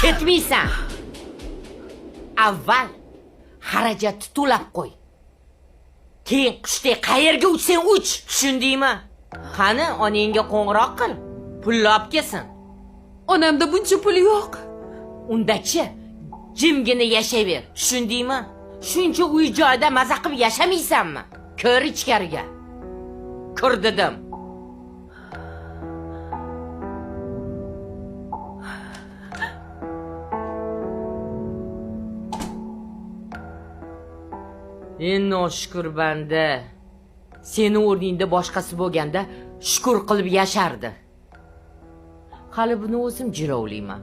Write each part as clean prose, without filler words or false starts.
Ketmaysan. Avval xarajatni to'lab qo'y. Keyin qushdek qayerga uchsang uch, tushundingmi? Qani, onangga qo'ng'iroq qil. Pulni olib kelsin. Onamda buncha pul yo'q. Undachi jimgina yashayver, tushundingmi? Shuncha uy joyda maza qilib yashamaysanmi? Kir ichkariga. Kir dedim. Eno shukur banda. Seni o'rningda boshqasi bo'lganda shukur qilib yashardi. Hali buni o'zim jirovlayman.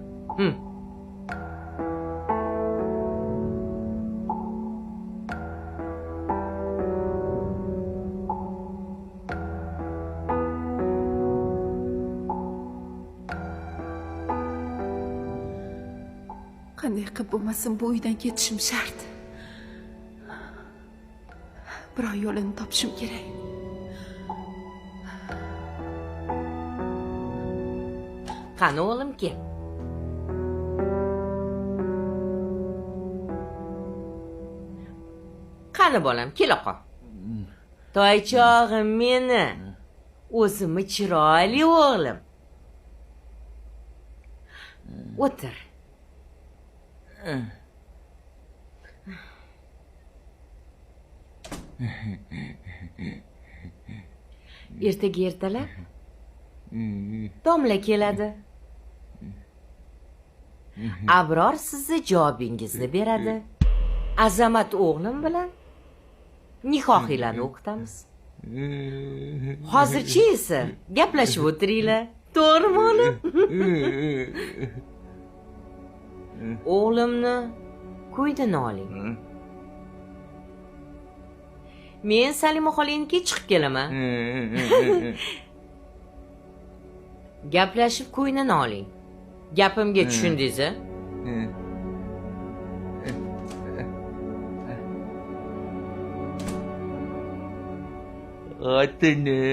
Qanday qilib bo'lmasin bu uydan ketishim shart. Biror yo'lini topishim kerak. Qani o'g'lim, kel. Qani bolam, kela qol. Toychog'im meni. O'zimni chiroyli o'g'lim. O'tir. Ertaga ertalab domla keladi. Abror sizni javobingizni beradi. Azamat o'g'lim bilan nikohinglarni o'qitamiz. Hozircha esa gaplashib o'tiringlar. To'g'rimi o'g'lim? O'g'limni ko'ydini oling. Men Salima xolanikiga chiqib kelaman. Gaplashib ko'ynini oling. Gapimga tushundingiz-a? Xotini.